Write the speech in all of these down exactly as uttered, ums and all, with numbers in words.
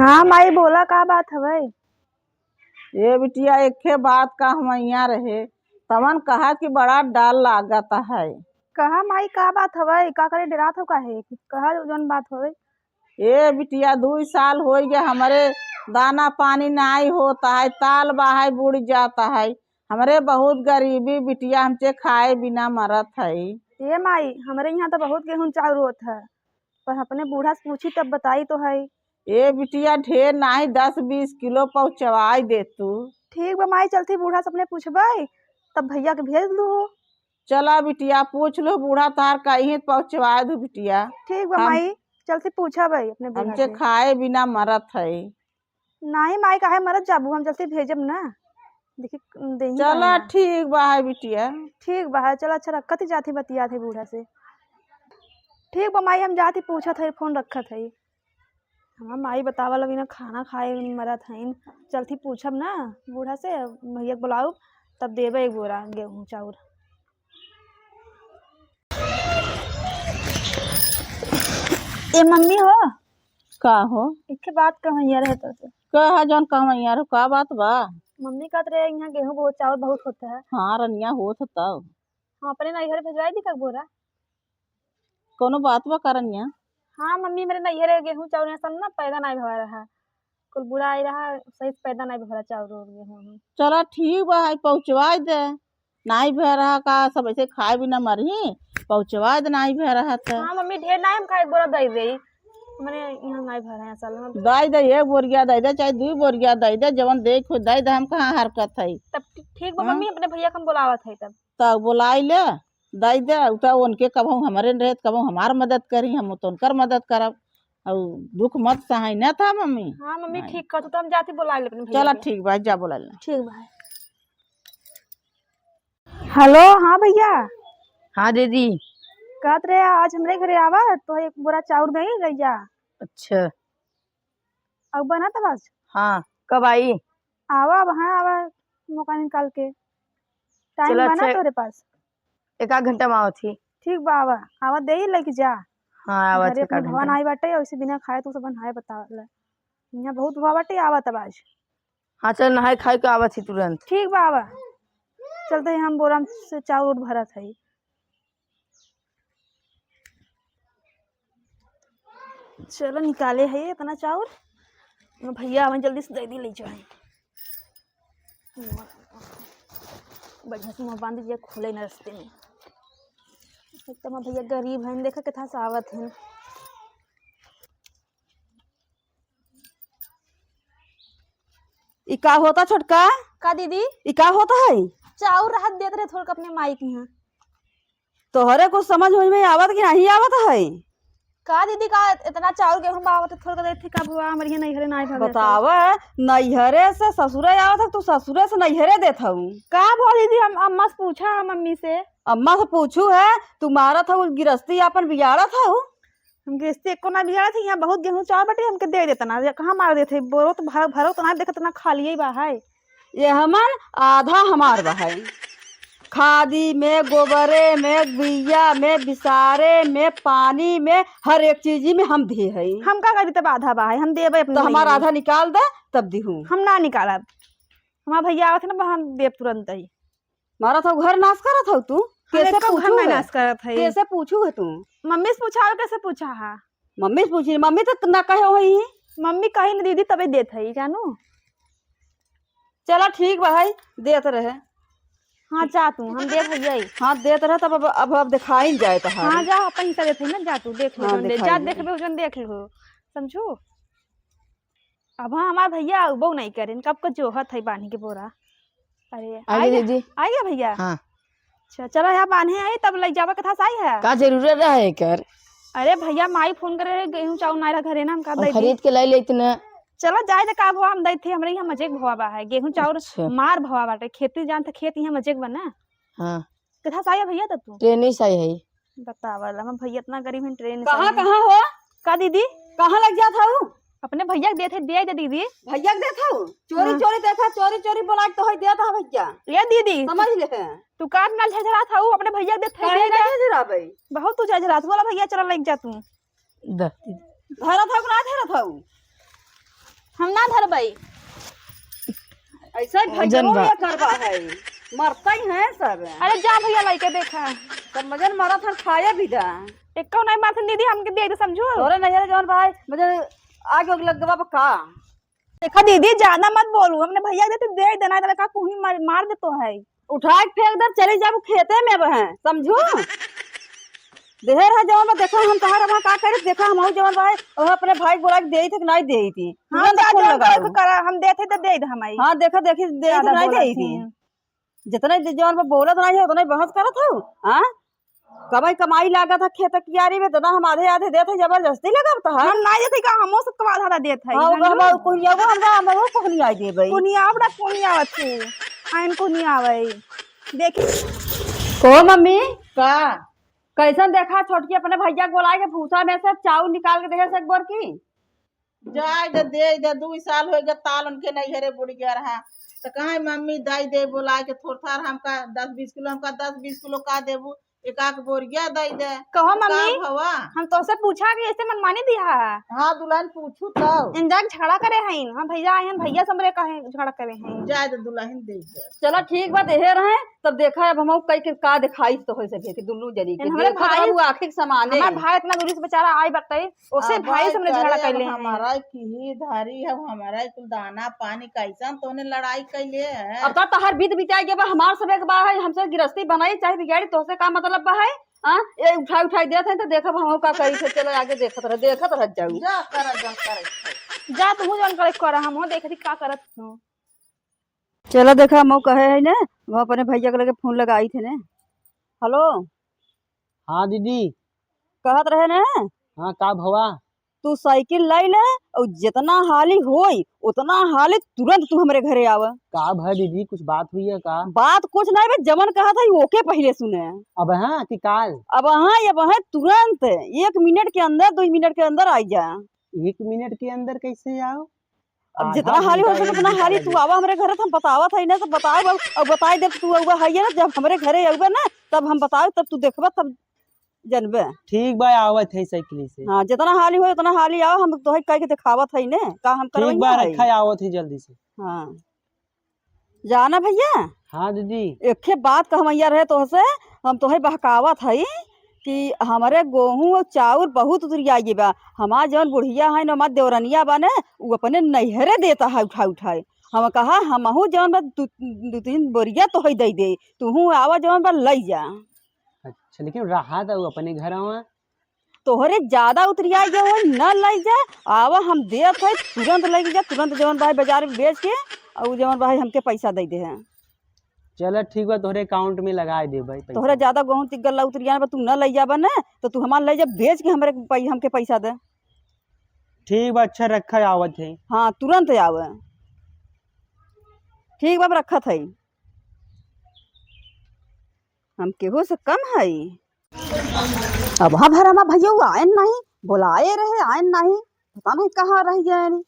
हाँ माई, बोला, का बात हवै? ए बिटिया, एक्खे बात का हमैया रहे, तवन कहत कि बड़ा डर लागत है। कहा माई, का बात हवै? का करे, डेरात हो काहे? कहा जौन बात हवै। ए बिटिया, दुई साल होइ गए, हमरे दाना पानी नाई होत है, ताल बहाई बुड़ जात है। हमरे बहुत गरीबी बिटिया, हमचे खाए बिना मरत है। ए माई, हमरे यहाँ तो बहुत गेहूँ चाउर होत है, पर अपने बूढ़ा से पूछी तब बताई तो है। ए बिटिया, ढेर नाहीं, दस बीस किलो पहुँचवाई दे तू। ठीक बा माई, चलती बूढ़ा से अपने पूछबै, तब भैया के भेज दू। चला बिटिया, पूछ लो, बूढ़ा तार कहीं पहुँचवाए दू बिटिया। ठीक बा हम माई, चलती पूछबै अपने बूढ़ा हमके से। खाए बिना मरत है। नाहीं माई, काहे मरत जाबू, हम चलती भेजब ना। देखी, देही चला, काहे ना। ठीक बा है बिटिया। ठीक बा है, चला, अच्छा रखत ही जात ही, बतियात ही बूढ़ा से। ठीक बा माई, हम जात ही पूछत है, फोन रखत है। हमार माई बतावा लगी ना, खाना खाए मरत हईन। चलती पूछब ना बूढ़ा से, भैया के बुलाउब, तब देबे एक बोरा गेहूँ चाउर। ए मम्मी हो। का हो? एक ठे बात कहैया रहे तो से। कहा जौन कहैया रहे, का बात बा? मम्मी कहत रहे यहाँ गेहूँ बहुत, चाउर बहुत होता है। हाँ रनिया, होत ह तब। हम अपने नैहर भेजवाई दी का बोरा? कौनो बात बा का रनिया? हाँ मम्मी, मेरे नैहर गेहूँ चाउर यहाँ सब ना पैदा नाई भवा रहा, कुल बुढ़ा आई रहा, सही से पैदा नाई भवा रहा चाउर और गेहूँ। चला ठीक बा, है पहुँचवाई दे। नाई भवा रहा का, सब ऐसे खाए बिना मरही, पहुँचवाई दे, नाई भवा रहा त। हाँ मम्मी, ढेर नाई हम खाए, एक बोरा दे दे, मने यहाँ नाई भवा रहा है असल में। दे दे, एक बोरिया दे दे, चाहे दुई बोरिया दे दे, जवन देख हो दे दे, हम कहाँ हरकत है। तब ठीक बा हाँ? मम्मी, अपने भैया के हम बुलावत है तब। त बोलाई ले, दई दे, उ त उनके कबहूँ हमरे रहे, कबहूँ हमार मदद करी, हम तो उनकर मदद करब। अउ दुख मत सहाई, ना था मम्मी? हाँ मम्मी, हाँ। ठीक कहत, तो हम जाती बोलाई ले अपने भैया चला के। ठीक बा, जा बोलाई ले। ठीक बा। हेलो, हाँ भैया। हाँ दीदी। कहत रहे आज हमरे घरे आवा, तो एक बोरा चाउर दे ले जा। अच्छा। अब बना तब आज? हाँ, कब आई? आवा, अब हाँ आवा, मौका निकाल के। टाइम चला, बना अच्छा। तोरे पास? एक आध घंटा में आवत ही। ठीक बा, आवा, आवा, दे ही लेके जा। हाँ, आवा, घरे अच्छा, एक आध अपने भवा घंटा। नाई बाटे, वैसे बिना खाए तू सब नहाए बतावल। यहाँ बहुत भवा बाटे, आवा तब आज। हाँ, चल, नहाए खाए के आवत ही तुरंत। ठीक बा, आवा। चलते ही हम बोरा से चाउर उठ भरत हई। चलो निकाले है इतना चाउर। भैया आवे जल्दी से दे दी ले जाए। बढ़िया से मुँह बांध दिया, खोले न रास्ते में। एक तो हमार भैया गरीब हैं, देखा कितना सावत हैं। ई का होता छोटका? का दीदी? ई का होता है? चाउर रहत देत रहे थोड़ा अपने माई के यहाँ। तोहरे कुछ समझ, समझ में आवत कि नहीं आवत है? का दीदी, का इतना चाउर गेहूं बा आवत, थोड़ा देत थी का भवा, हमरे यहाँ नैहरे नाई भवे। बतावा, नैहरे से ससुरे आवत है, तू ससुरे से नैहरे देत हऊ। का भवा दीदी, हम अम्मा से पूछा है, मम्मी से। अम्मा से पूछू है, तू मारत हऊ, गिरस्ती आपन बिगाड़त हऊ। हम गिरस्ती एको ना बिगाड़त है, यहाँ बहुत गेहूं चाउर बाटे, हमके दे देता ना, या कहाँ मार देत है, बोरो तो भर, भरो तो ना देखत ना खाली ही बा है। ये हमन आधा हमार बा है। खादी में, गोबरे में, बिया में, बिसारे में, पानी में, हर एक चीज में हम दिए है। हम का करी तब आधा बा है, हम देबे अपने तो हमार भैया। आधा निकाल दे तब दिहू। हम ना निकालब, हमार भैया आवत है ना, हम देब तुरंत ही। मारत हऊ, घर नाश करत हऊ तू। हम कैसे एको घर पूछू ना है? नाश करत है। कैसे पूछू है तू? मम्मी से पूछा और कैसे पूछा है? मम्मी से पूछी, मम्मी तो ना कहे वही। मम्मी कही न दीदी तबे देत है, जानू। चला ठीक बा है, देत रहे। हाँ जा तू, हम देत है यही। हाँ देत रहे तब अब, अब, अब दिखाई न जाए तो है। हाँ जा, अपन हिस्सा देत है ना, जा तू देख लो, हाँ, जौन दे, दिखाई जा दे। देखबे जौन देख लो, समझू। अब हाँ, हमार भैया अउबो नहीं करेन, कब का जोहत है बांधी के बोरा। अरे, आइए आइए, दीदी। आइए भैया। हाँ। अच्छा, चलो, यहाँ बांधे आई, तब लइ जावे कथा से आई है। का जरूरत रहे एकर? अरे भैया, माई फोन करे रहे, गेहूं चाउर नाई रहा घरे ना, हम का हम दे दी। खरीद के लाई लेते ना। चलो, जाए दे, का भवा हम दे थे, हमरे यहाँ मजे के भवा बा है, गेहूं चाउर अच्छा। मार भवा बाटे, खेती जान त खेत यहाँ मजे के बा ना। हाँ। कथा से आया भैया तब तू? ट्रेन से आई है। बतावा ला, हम भैया इतना गरीब हैं, ट्रेन से कहाँ, आए हैं। कहाँ हो? का दीदी? कहाँ लग जात हऊ? अपने भैया के देत है, दे दे दीदी। भैया के देत हऊ? चोरी, हाँ। चोरी देखा, चोरी, चोरी बोला के तो है, देत है भैया। ए दीदी, समझ ले। तू का ना झझरात हऊ, अपने भैया के देत है, काहे दे ना दे। झझराबे? बहुत तू झझरात, बोला भैया, चला लग जा तू। द दीदी। धरत हऊ कि ना धरत हऊ? ना धरबई। ऐसे भैया जन बा। ये करबा है, मरता ही है सब। अरे जा भैया, लइके देखा। सब मजन मरत है, खाए भी दा। एको नहीं मारत दीदी, हमके दे दे, समझू। तोरे नहीं है जौन भाई, मुझे आगे लगवा बा का? देखा दीदी, ज्यादा मत बोलू, हमने भैया के देते दे देना, तो का कुहनी मार, मार दे तो है। उठा के फेंक दे, चली जाबू खेते में अब हैं, समझू? देहे रहा जवन बा, देखा हम तहार वहाँ का करे, देखा हम जवन बा, वह अपने भाई के बोला के देई थे कि नहीं देई थी। हाँ, तुरंत जा, फोन जवन लगा बा, दो। करा, हम देते तो दे दे हमारी। हाँ, देखा देखी देई थे कि ज्यादा नहीं बोलत देई थी। ही। जितने दे-, जवन बा बोलत नहीं है, उतने बहस करत हो। हाँ, कमाई कमाई लागत है खेत कियारी में, इतना हम आधे आधे देत है, जबरदस्ती लगावत है। हम नहीं देते का, हमो सबको आधा आधा देत है। हाँ, हम हम कुनिया, वो हमरा, हम वो कुनिया देबे। कुनिया, हमरा कुनिया आवत है। आइन कुनिया आवे। देखी। को मम्मी? का? कैसन देखा छोटकी अपने भैया के बोला के भूसा में से चाउर निकाल के देहे से एक बोर की? जाए दे, दे दे, दुई साल होइ गए ताल उनके नैहरे बुढ़िया रहा। तो कहे मम्मी दई दे बोला के थोड़ थार हमका दस बीस किलो, हमका दस बीस किलो का देबू, एक आक बोरिया दई दे। कहो तो का मम्मी, भवा? हम तोसे पूछा कि ऐसे मनमानी दिया है? हाँ दुल्हन पूछू तो। इंजाक झगड़ा करे हैं, हाँ भैया आए हैं, भैया समरे कहे झगड़ा करे हैं। जाए दे दुल्हन दे दे। चलो ठीक बा, देहे रहे, तब देखा अब हम कई के का दिखाई तो हो सके कि दुल्लू जरी के। हमरे देखा भाई, बाबू आखिर समाने। हमार भाई इतना दूरी से बेचारा आई बरतई, ओसे अब भाई से हमने झगड़ा कैले हैं। हमारा की ही धारी है, हमारा कुल दाना पानी कैसन तोने लड़ाई कैले है। अब का तहार बीत बिताई के बा, हमार सब एक बा है, हमसे गिरस्ती बनाई चाहे बिगाड़ी, तोसे का मतलब बा है? हाँ, ये उठाई उठाई देत है तो देखब हम का करी थे। चलो आगे देखत रह, देखत रह जाऊ। जा कर, जा कर। जा तू जौन करे कर, हम देखत ही का करत हूँ। चलो देखा, हम कहे है ना, हम अपने भैया के लगे फोन लगाई थे ना। हेलो। हाँ दीदी। कहत रहे ना। हाँ, का भवा? तू साइकिल लाई ले और जितना हाली होई, उतना हाली तुरंत तू हमरे घरे आवा। का भा दीदी, कुछ बात हुई है का? बात कुछ नहीं बे, जवन कहत है ओके पहले सुने। अब हाँ कि काल? अब हाँ, अब हाँ, तुरंत एक मिनट के अंदर, दो मिनट के अंदर आई जा। एक मिनट के अंदर कैसे आओ? अब आधा जितना हाली हो घंटा, सके एक उतना घंटा हाली तू लगे। आवा हमरे घर, तो हम बतावत है ना, तो बताओ अब, अब बताई दे तू आवा है ना, जब हमरे घरे आवा ना, तब हम बताओ, तब तू देखबा, तब जनबे। ठीक बा, आवत है साइकिल से। हाँ, जितना हाली हो उतना हाली आओ, हम तोहे कह के दिखावत है ने, का हम ठीक करवैया बा, है? रखा, आवत है जल्दी से। हाँ। जाना भैया। हाँ दीदी। एके बात कहवैया रहे तोहसे, हम तोहे बहकावत है कि हमरे गोहूँ और चाउर बहुत उतरिया गई बा। हमार जौन बुढ़िया है न, हमार देवरनिया बा ने, उ अपने नैहरे देता है उठाए उठाए। हम कहा, हमहू जौन बा दू, दू तीन बोरिया तोहे दे दे, तुहू आवा जौन बा लई जा। अच्छा, लेकिन रहा था वो अपने घर आवा। तोहरे ज्यादा उतरिया गया हो, न लई जा, आवा हम देत है, तुरंत लई जा, तुरंत जवन भाई बाजार में बेच के, और जवन भाई हमके पैसा दे दे है। चलो ठीक बा, तोहरे अकाउंट में लगा दे भाई पैसा। तोहरे ज्यादा गोहूँ तिक गल्ला उतरिया बा, तू न लई जाबा न, तो तू हमार लई जा, बेच के हमरे पै-, हमके पैसा दे। ठीक बा, अच्छा रखा, आवत है। हाँ, तुरंत आवे। ठीक बा, रखत है। हम केहू से कम हई? अब हाँ भर हमार भैया आयन नहीं, बोलाए रहे, आयन नहीं, पता नहीं कहाँ रह गए।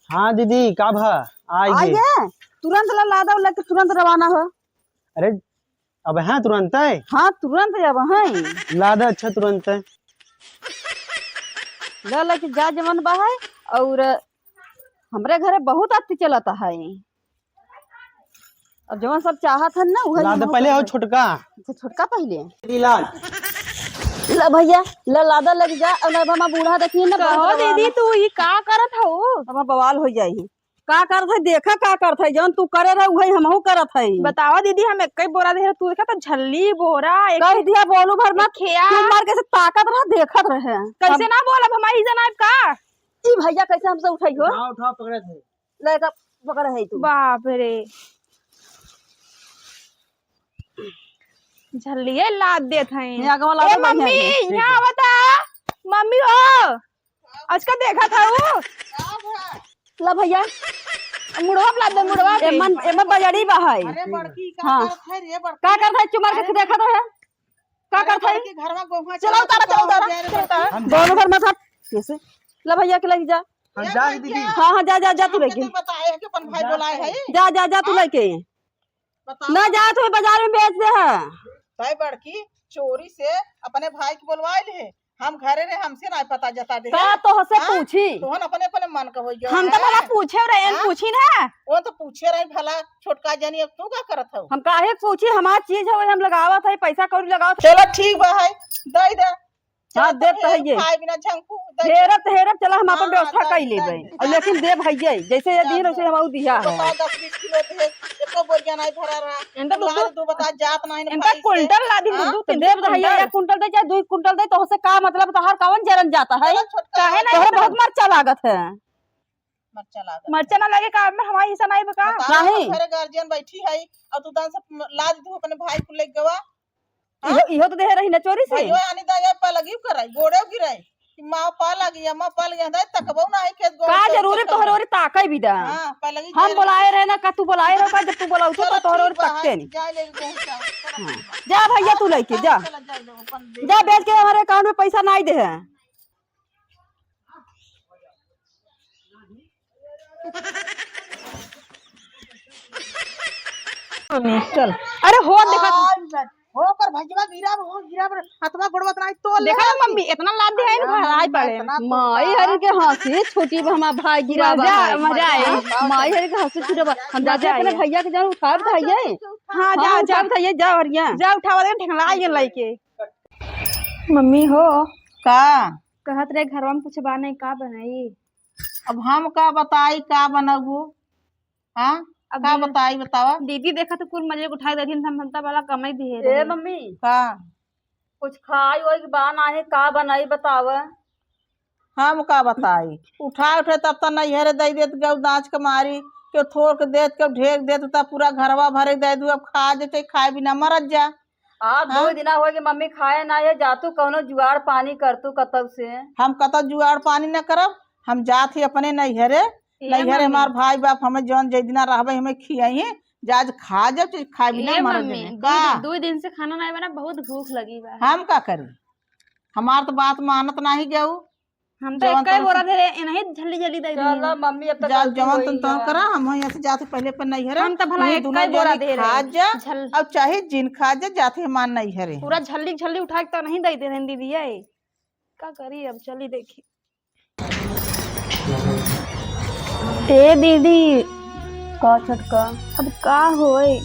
हाँ दीदी, का भा? आ आ गए। गए? तुरंत ला, लादा लेके तुरंत रवाना हो। अरे, अब हाँ तुरंत है? हाँ, तुरंत अब हाँ। लादा, अच्छा, तुरंत है। ला लेके जा जवन बा है, और हमरे घरे बहुत आती चलत है। अब जवन सब चाहत हन ना, उहे ला दे हम पहले, हो करब। छोटका। अच्छा, छोटका पहले। दीदी ला। ला भैया, ला लादा लग जा, और ना हमार बूढ़ा देखिए ना, कहो बहुत दीदी, बवाल। तू ई का करत हऊ? हमार बवाल हो जाई। का करत है, देखा का करत है, जवन तू करे रहे, उहे हमहू करत है। बतावा दीदी, हम एक ही बोरा दे रहे, तू देखा तो झल्ली, बोरा, एक कह दिया, बोलू भर मत, खेया। तू मार के से ताकत रह, देखत रहे। कैसे हम ना बोलब, हमारी जनाब का? ई भैया कैसे हमसे उठाई हो? उठाओ, उठाओ, पकड़े थे। लेकर पकड़ है तू। बाप रे। झल्लिए लाद देत हैं। ये आगे वाला ए तो बढ़िया मम्मी, है। यहाँ बता। मम्मी हो। आज का देखा था वो? ला भैया। मुड़वा पे लाद दे, मुड़वा पे। एमन, एमन बजड़ी बा है। अरे बड़की, का हाँ। करत है रे बड़की? का करत है? चुमार के अरे देखत है। का अरे करत है? बड़की, घरवा गोहुआ चला चला उतारा, चला तो उतारा, जा रे चला उतारा। बड़की। दोनों घर में था। कैसे? ला भैया के लग जा। हम ए जा भैया। दीदी। हाँ, हाँ, जा, जा, जा, तू लेके। तो बताए है कि अपन भाई जा। बोलाए है। जा, जा, जा, तू हाँ। लेके। बताओ। ना जा, तू बाजार में बेच दे है। भाई बड़की चोरी से अपने भाई के बोलवाए ले, हम घरे रहे, हमसे ना पता जता दे। का तोहसे हाँ? पूछी? तोहन अपने अपने मन का होई गयो हम तो है। भला पूछे रहे, हाँ? पूछी ना। वो तो पूछे रहे भला, छोटका जनी, अब तू का करत हऊ? हम काहे पूछी, हमार चीज है, हम लगावत है, पैसा कौड़ी लगावत है। चलो ठीक बा है, दे दे। हाँ, चलो, देब तो ढेर हइये। खाए बिना झंकू, दे दे। हेरब तो हेरब, चला हम अपन हाँ, व्यवस्था दे, कई दे, लेबे। दे। और लेकिन देब हइये, जैसे ये जा, दिन जा। वैसे हम दिया तो है। बताओ, दस बीस किलो दे, एको बोरिया नहीं भरा रहा। इनका तो लाद दू, दू बता जात नहीं इनका भाई से। कुंटल ला दी, हाँ? दू, तो तीन देब तो हइये, कुंटल। एक कुंटल दे चाहे दू कुंटल दे, तोहसे का मतलब, तोहार कवन जरन जाता है? चलो, छोटका काहे है, नहीं, तोहरे छोटका बहुत है। मरचा लागत है। मरचा लागत मरचा है। ना लगे का में हमारी हिस्सा नहीं बका? बताओ, नहीं। हम घरे गार्जियन बैठी है और तू दान से लाद दू अपने भाई को ले गवा। हाँ? इहो, इहो तो देहे रही ना चोरी से। भाई, आनी दा ये पलगी करे, गोड़े गिरे। कि माँ पा लगी, अम्मा पा लगी, हदाई तकबो ना है खेत गोड़ का के जरूरी खेत तोहरे में। ओरे ताके भी दा। हाँ, पलगी हम के बोलाए रहे ना, का तू बोलाए रहो का, जब तू बोलाऊ तो चलो तोहरे ठीक ओरे बा, तकते हाँ, नहीं। जा ले गो, जा, चलो हाँ। ठीक बा। जा भैया तू लेके जा। चलो, जा ले, अपन दे जा दे। बेच के हमारे अकाउंट में पैसा नहीं दे है। मम्मी। चल। अरे हो देखा। आज बस। हो कर भजवा गिरा, हो गिरा पर हथवा गोड़वा तना तो ले देखा ना आती। मम्मी, इतना लाद दिया है ना, अरे भराई मम्मी, पड़े। इतना तो माई का। हरी के हंसी छुटी बा, हमार भाई गिरा बा मजा, भाई। मजा आए। हाँ, माई हरी के हंसी छुटी बा। हम जाते मजा अपने आए। भैया के जाऊँ, उठा हाँ, उठाइए। चल, चल, उठा। हाँ, हाँ, जा, उठा जा। उठाइए, जा हरिया। जा उठावा दे, ठेंगला आइए लइके। मम्मी हो। का? कहत रहे घरवा में कुछ बा नहीं, का बनाई? अब हम का बताई, का बनबू? हाँ? अब का दीदी बताई, बतावा? दीदी देखा तो कुल मजे उठाई देथिन, हम, हम तो बड़ा कमाई दिए ए रहे। मम्मी, का? कुछ खाई ओई के बा नाही, का बनाई, बतावा? हम का बताई? उठाए उठे तब त नैहरे दई देत, केहू दाँच के मारी, केहू थोर के देत, केहू ढेर देत, तब पूरा घरवा भरे दे दू, अब खा जे चाहे खाए बिना मरत जा। आ, हाँ? दो दिना हो गए मम्मी खाए ना है, जा तू कौनो जुगाड़ पानी कर तू कतौ से। हम कतौ जुगाड़ पानी न करब, हम जात ही अपने नैहरे, ए नैहरे मम्मी। हमार भाई बाप हमें जौन जै दिना रहबे हमें खियाई, जा आज खा जा, चीज खाए बिना ए मर मम्मी, जाए। दो का? दिन, दो दिन से खाना नहीं बना, बहुत भूख लगी बा। हम का करी? हमार तो बात मानत नाही जाऊ। हम तो जवन एक ही तवन बोरा से दे रहे, इन्हीं झल्ली झल्ली दे चलो दी। मम्मी, अब तो जा, गलती जवन होई तुम तवन गया। करा, हम यहाँ से जाते पहिले पर नैहरे। हम तो भला तू एक दोनों ही बोरा जनी दे रहे। खा जा, झल- अब चाहे जिन खा जा, जाते हमार नैहरे। पूरा झल्ली झल्ली उठा के तो नहीं दे दे रहे दीदी, ये का करी, अब चली देखी। ए दीदी। का छोटका? अब का होए?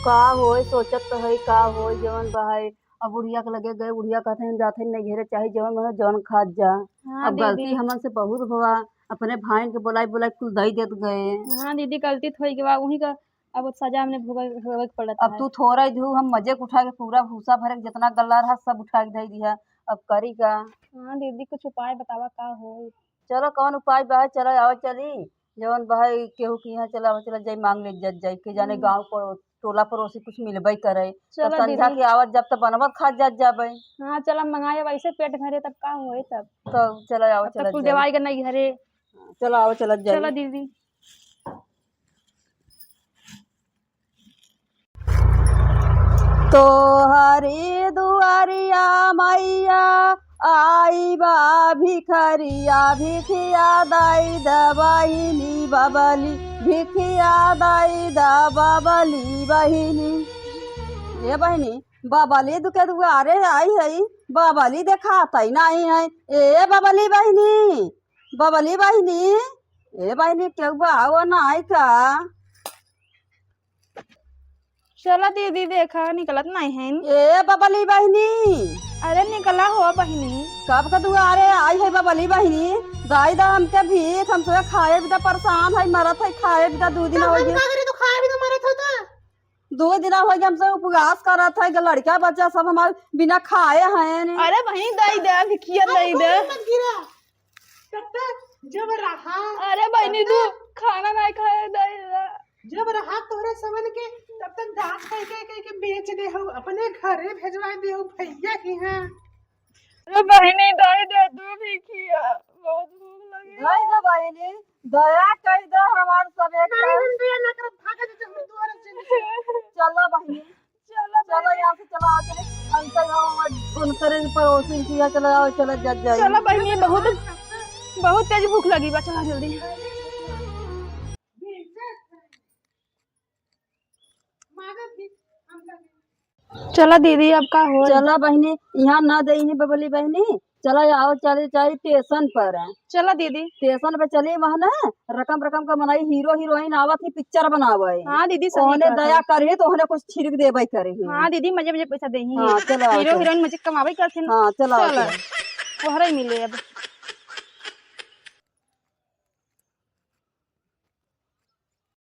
का होए, सोचत तो है का होए, जवन बहाए। अब बुढ़िया के लगे गए, बुढ़िया कहते हैं, "जाते नहीं घेरे, चाहे जवन बना, जवन खात जा।" हाँ, अब गलती दीदी। हमन से बहुत हुआ, अपने भाइन के बुलाई बुलाई कुल दई देत गए। हाँ दीदी, गलती तो होई गवा, वही का अब सजा हमने भोगे, भोगे के पड़त अब है। तू थोड़ा ही धू, हम मजे के उठा के पूरा भूसा भरे के जितना गल्ला रहा, सब उठा के दे दिया। अब करी का? हाँ दीदी, कुछ उपाय बतावा, का होई? चलो, कौन उपाय बा? चलो, आवा चली, जवन बा, केहू के यहाँ चला, चला जाई, मांग ले जत जाई, के जाने हम्म। गाँव पड़ोस, टोला पड़ोसी कुछ मिलबे करे, तब चलो संझा दीदी। के आवत जब तब बनवत खात जात जाबे। हाँ, चला मंगाए, वैसे पेट भरे, तब का होए तब? तब चलो, आवा तब चला कुल जाई। देवाई के नहीं घरे। चलो, आवा चलत जाई। चलो दीदी। तोहरी दुआरिया मैया आई बा भिखरिया, भिखिया दई द बहिनी बबली, भिखिया दई द बबली बहिनी। ए बहिनी, बबली दुके दुआरे आई है, बबली देखात ही नहीं है। ए बबली बहिनी, बबली बहिनी, ए बहिनी, केहू बा हो नाई का? चला दीदी, देखा निकलत नहीं है। ए बबली बहिनी। अरे निकला हो बहिनी। कब का दुआरे आई है बबली बहिनी? दाई दा हमके भीख, हम सोचे खाए बिना परेशान है, मरत है खाए बिना, दो दिन हो गए। तो खाए बिना मरत हो तो। दो दिन हो गए हमसे उपवास करत है, लड़का बच्चा सब हमारे बिना खाए हैं। अरे बहिनी, दई दे, भिखिया दई दे। मत गिरा। तब तक जब रहा, अरे बहिनी, तब तू तक खाना नहीं खाए, दई दे। जब रहा तोहरे समन के, तब तक दाँत कह के, कह के बेच दे हो, अपने घरे भेजवा दे हो भैया के यहाँ। अरे बहिनी, दई दे, तू भी खिया, बहुत भूख लगी। दई दे बहिनी, दया कई दे हमार सब एक नहीं, बार। हम दया ना करब, भागे दे, हम दुआरे चली। चलो बहिनी। चलो चलो बहिनी। यहाँ से चलो, आओ चले। अंकल, आओ, हमारे उनकरे पड़ोसी की यहाँ चलो, आओ, चलो, जज जाए। चलो बहिनी, बहुत, बहुत तेज भूख लगी बा, चला जल्दी। चला दीदी, अब का होई? चला बहिनी, यहाँ ना देई है बबली बहिनी, चला आओ, चली जाई स्टेशन पर। चला दीदी। स्टेशन पे चली, वहाँ ना रकम रकम का मनई हीरो हीरोइन आवत ही पिक्चर बनावे। हाँ दीदी, सही ओहने कहत दया है। करी तो ओहने कुछ छिड़क देबे करी। हाँ दीदी, मजे मजे पैसा देही। हाँ, चला आओ, हीरो चला। हीरोइन मजे कमावे करथिन। हाँ, चला आओ, चला। चला। ओहरे मिले अब।